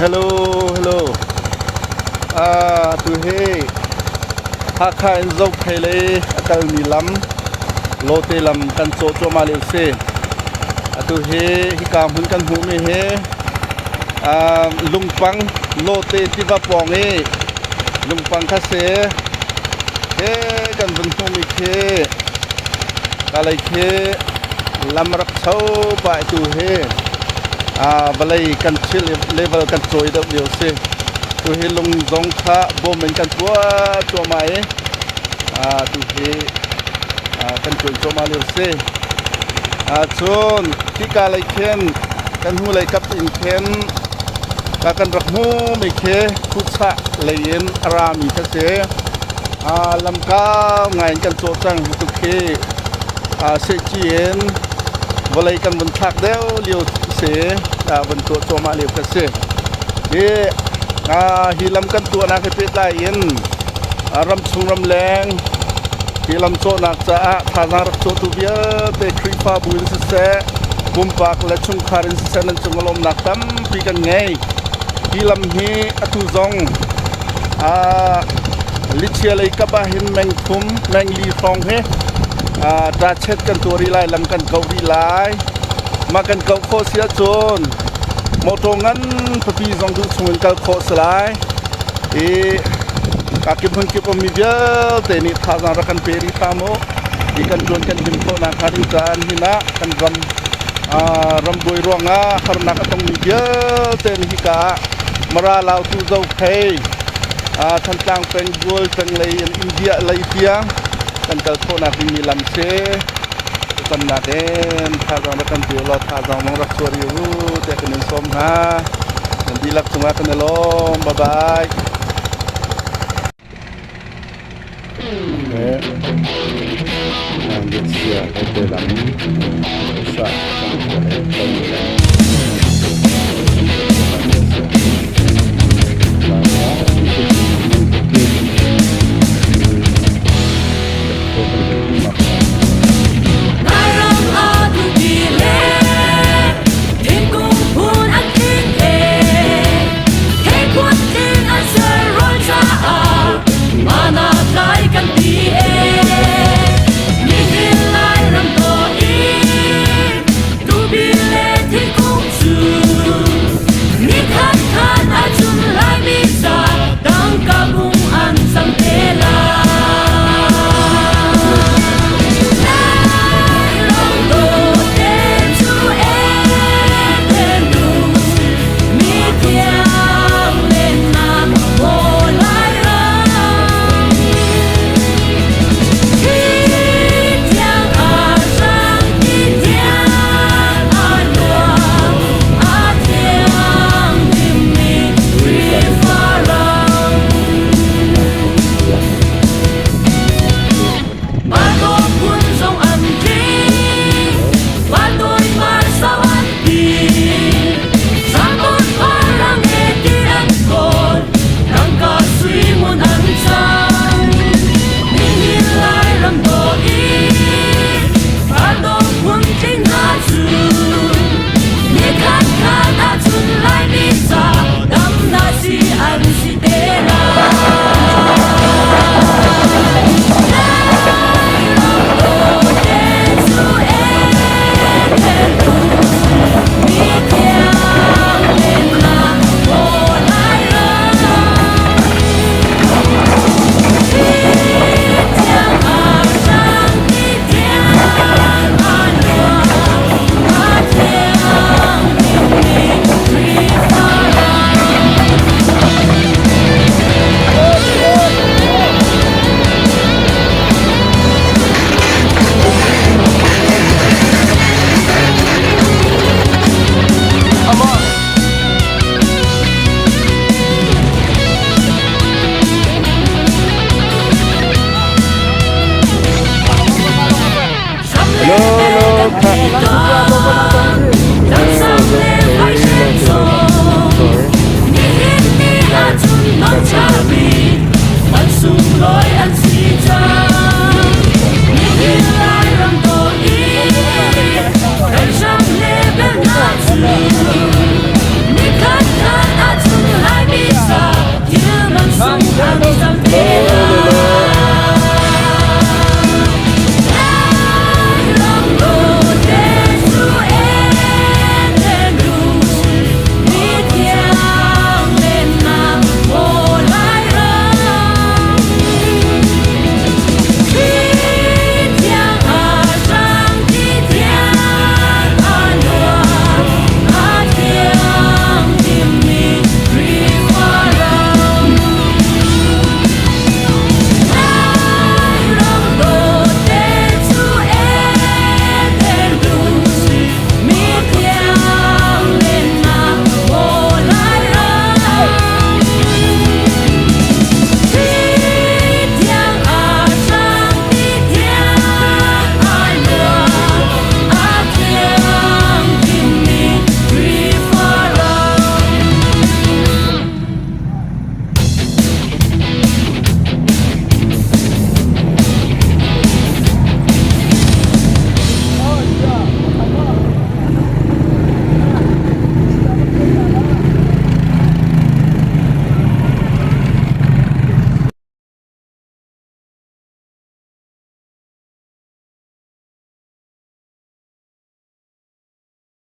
Hello, hello. Ah, tu hi Hakha in Zophei lei a kalmi lam, Lawte lam kan cawh cuahmah lio si. Atu hi hika hmun kan hmuhmi hi ah, lungpang Lawte tiva pawng i lungpang kha si. Hi kan vun hmuhmi khi kalei khi lam rak cho pah tu hi vawlei kan thil level kan cawi deuh lio si. Tu hi lung zong kha bawm in kan tuah cuahmah i tu hi kan tuan cuahmah lio si. Cun hika lei khin kan hnu lei kap in khin ka kan rak hmu mi khi khuchah lei in a rami kha si. Lamkau ngai in kan cawh cang tu khi sehci in vawlei kan vun thlak deuh lio si vun tuah cuahmah lio kha si. Hi hi lam kan tuahnak he pehtlai in ramchung ramleng hi lam cawhnak caah thazaang rak cawhtu vialte Khrihfabu in siseh pumpak le chungkhar in siseh nan cung lawmnak tampi kan ngei. Hi lam hi atu zong lichia lei kap ah hin meng thum meng li hrawng hi ṭachet kan tuah rih lai lam kan kauh rih lai. Mah kan kauh khawh si ahcun motor ngan pipi zong duh chung in kal khawh si lai. I kakip hmunkip ummi vialte nih thazaang rak kan pe rih hram u. Hi kan ṭuan kan him khawhnak hnga ding caah nihin ah kan ram rambuai ruangah harnak a tongmi vialte nih hika ah Mara Lautu Zophei Thantlang peng Bual peng lei in India lei tiang kan kal khawhnak dingmi lam si. Thlacamnak in thazaang rak kan pe ulaw thazaang zong rak chuah rih u tiah kan in sawm hna. Nan dihlak cungah kan i lawm. Bye bye. Sia te lam sa kan le.